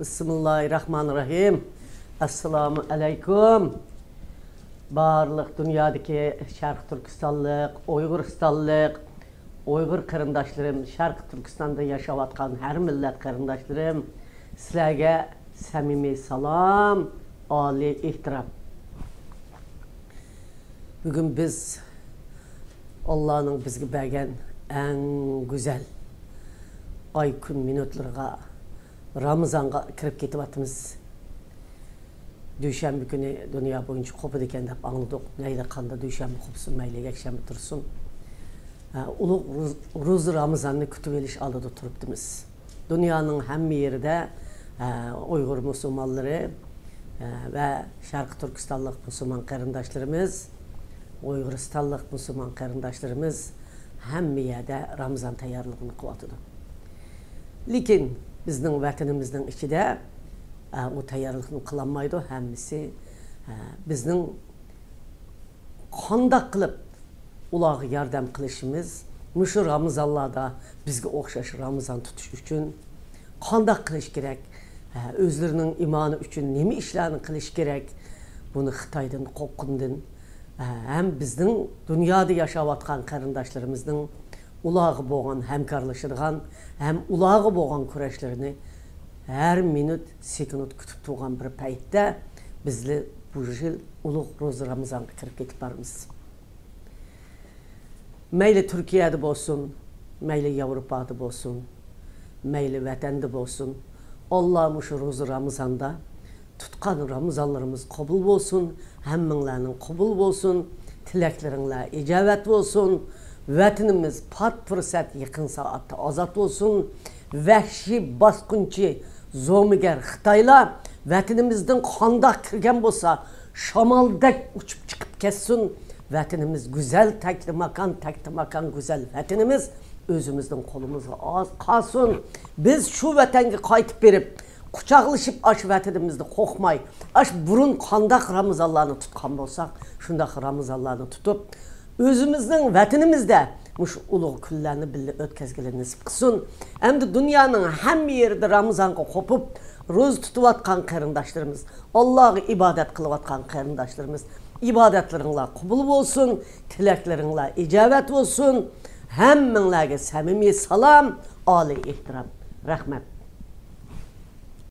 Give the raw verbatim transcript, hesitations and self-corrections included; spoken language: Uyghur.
بىسمىللاھىررەھمانىررەھىم. ئەسسالامۇ ئەلەيكۇم. بارلىق دۇنيادىكى شەرقىي تۈركىستانلىق، ئۇيغۇرىستانلىق، ئۇيغۇر قېرىنداشلىرىم، شەرقىي تۈركىستاندا ياشاۋاتقان ھەر مىللەت قېرىنداشلىرىم، سىلەرگە سەمىمىي سالام، ئالىي ئېھتىرام. بۈگۈن بىز ئاللانىڭ بىزگە بەرگەن ئەڭ گۈزەل ئاي، كۈن مىنۇتلىرىغا، رامىزانغا كىرىپ كېتىۋاتىمىز. دۈشەنبە كۈنى دۇنيا بويىچە قوپىدىكەن دەپ ئاڭلىدۇق. مەيلى قاندا دۈشەنبە قوپسۇن، مەيلى يەكشەنبە تۇرسۇن. ئە، ئۇلۇغ روز-، روزا رامىزاننى كۈتۈۋېلىش ئالدىدا تۇرۇپتىمىز. دۇنيانىڭ ھەممە يېرىدە، ئە، ئۇيغۇر مۇسۇلمانلىرى، ئە، ۋە شەرقىي تۈركىستانلىق مۇسۇلمان قېرىنداشلىرىمىز، ئۇيغۇرىستانلىق مۇسۇلمان قېرىنداشلىرىمىز ھەممە يەردە رامىزان تەييارلىقىنى قىلىۋاتىدۇ. لېكىن بىزنىڭ ۋەتىنىمىزنىڭ ئىچىدە، ئە، ئۇ تەييارلىقنى قىلالمايدۇ. ھەممىسى، ئە، بىزنىڭ قانداق قىلىپ ئۇلارغا ياردەم قىلىشىمىز، مۇشۇ رامىزانلاردا بىزگە ئوخشاش رامىزان تۇتۇش ئۈچۈن قانداق قىلىش كېرەك؟ ھە، ئۆزلىرىنىڭ ئىمانى ئۈچۈن نېمە ئىشلارنى قىلىش كېرەك؟ بۇنى خىتايدىن قورققىنىدىن، ھە، ھەم بىزنىڭ دۇنيادا ياشاۋاتقان قېرىنداشلىرىمىزنىڭ ئۇلارغا بولغان ھەمكارلىشىدىغان ھەم ئۇلارغا بولغان كۈرەشلىرىنى ھەر مىنۇت، سېكۇنت كۈتۈپ تۇرغان بىر پەيتتە، بىزلەر بۇ يىل ئۇلۇغ روزا رامىزانغا كىرىپ كېتىپ بارىمىز. مەيلى تۈركىيەدە بولسۇن، مەيلى ياۋروپادا بولسۇن، مەيلى ۋەتەندە بولسۇن، ئاللا مۇشۇ روزا رامىزاندا تۇتقان رامىزانلىرىمىز قوبۇل بولسۇن، ھەممىڭلارنىڭ قوبۇل بولسۇن، تىلەكلىرىڭلار ئىجابەت بولسۇن، ۋەتىنىمىز پات پۇرسەت يېقىن سائەتتە ئازاد بولسۇن، ۋەھشىي باسقۇنچى زومىگەر خىتايلار ۋەتىنىمىزدىن قانداق كىرگەن بولسا، شامالدەك ئۇچۇپ چىقىپ كەتسۇن. ۋەتىنىمىز گۈزەل تەكلىماكان، تەكلىماكان گۈزەل ۋەتىنىمىز ئۆزىمىزنىڭ قولىمىزغا ئاز قالسۇن. بىز شۇ ۋەتەنگە قايتىپ بېرىپ، قۇچاقلىشىپ ئاشۇ ۋەتىنىمىزنى قوقماي، ئاشۇ بۇرۇن قانداق رامىزانلارنى تۇتقان بولساق، شۇنداق رامىزانلارنى تۇتۇپ، ئۆزىمىزنىڭ ۋەتىنىمىزدە مۇشۇ ئۇلۇغ كۈنلەرنى بىللە ئۆتكەزگىلى نېسىپ قىلسۇن. ئەمدى دۇنيانىڭ ھەممە يېرىدە رامىزانغا قوپۇپ، روزا تۇتۇۋاتقان قېرىنداشلىرىمىز، ئاللاغا ئىبادەت قىلىۋاتقان قېرىنداشلىرىمىز، ئىبادەتلىرىڭلار قوبۇل بولسۇن، تىلەكلىرىڭلار ئىجابەت بولسۇن. ھەممىڭلارگە سەمىمىي سالام، ئالىي ئېھتىرام. رەھمەت.